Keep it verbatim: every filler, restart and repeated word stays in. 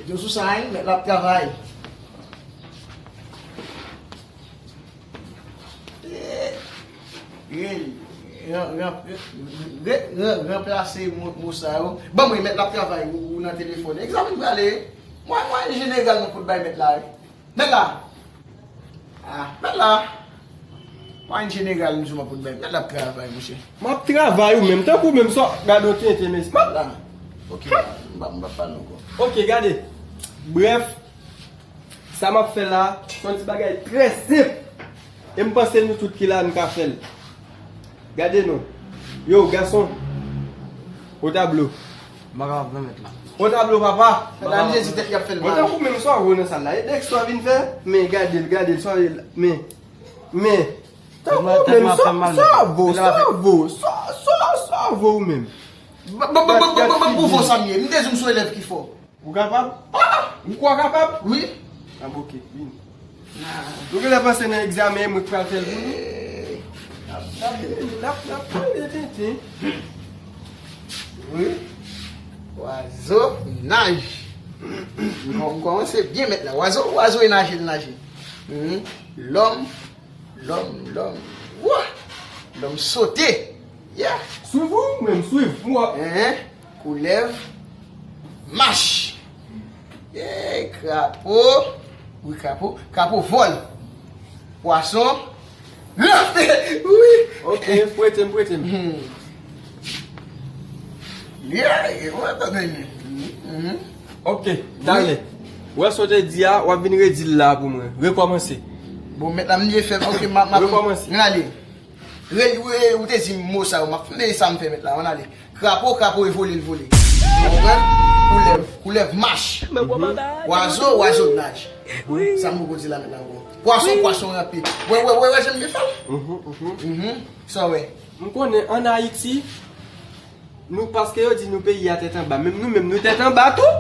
Yo sou sa, wi, mèt la ap travay. Ranplase mo sa yo. Ban mwen, mèt la ap travay, ou nan telefòn. Egzamen prale. Mwen, mwen jeneral nou fout bay mèt la, wi. Mèt la. Ah, mèt la. Mwen jeneral nou sou mwen fout bay. Mèt la ap travay, monchè. M ap travay ou menm, tankou menm sa, gade yon tenten, mesye. M ap la. Ok, m pa, m pa pale ankò. Ok, gade. Brèf, sa m ap fè la, se yon ti bagay trè senp. E m panse nou tout ki la, nou ka fè l. Gade non. Yo, gason. O tablo. M pa kapab nan mèt la. O tablo, papa. Mèt la, m sezi tèt y ap fè l mal. Mwen tankou menm sa w nan sal la. E dèk sa w vin fè? Men gade l, gade l, sa w ye l. Men, men. Tankou menm sa, sa vo, sa vo, sa, sa, sa vo ou menm. Ban m pwouve w sa m ye. M te di w m se yon elèv ki fò. Ou kapab? Ah! Ou kwè w kapab? Wi. Ah, ok, vini. Nou genlè panse nan egzamen, mwen k pral fè l pou nou. N ap, n ap, n ap pale tenten. Wi. Wazo naj. M kò-, m kòmanse byen mèt la. Wazo, wazo e naje, l naje. Mhm. Lòm, lòm, lòm. Wa! Lòm sote. Yeah. Swiv ou menm, swiv. M wè. Hein? Koulèv. Mach. Eh, krapo. Wi, krapo. Krapo vòl. Pwason. Ranpe. Wi. Ok, prete m, prete m. Hmm. Yeah, mwen pa genyen. Mhm. Ok, talè. Wè sa w te di a, w ap vin redi l la pou mwen. Rekòmanse. Bon, mèt la, m ye fè, ok, m ap, m ap. Rekòmanse. Ann ale. Re-, re-, ou te di m mo sa yo, m ap fè, men sa m fè mèt la, ann ale. Krapo, krapo e vole, l vole. Ou konprann? Koulèv, koulèv mach. Wazo, wazo naj. Sa m poko di la mèt la ankò. Pwason, pwason ranpe. Wè, wè, wè, wè, jan m te fè l? Mhm, mhm. Mhm. Sa w wè? M konnen ann Ayiti, nou, paske yo di nou peyi a tèt anba, menm nou menm nou tèt anba tou.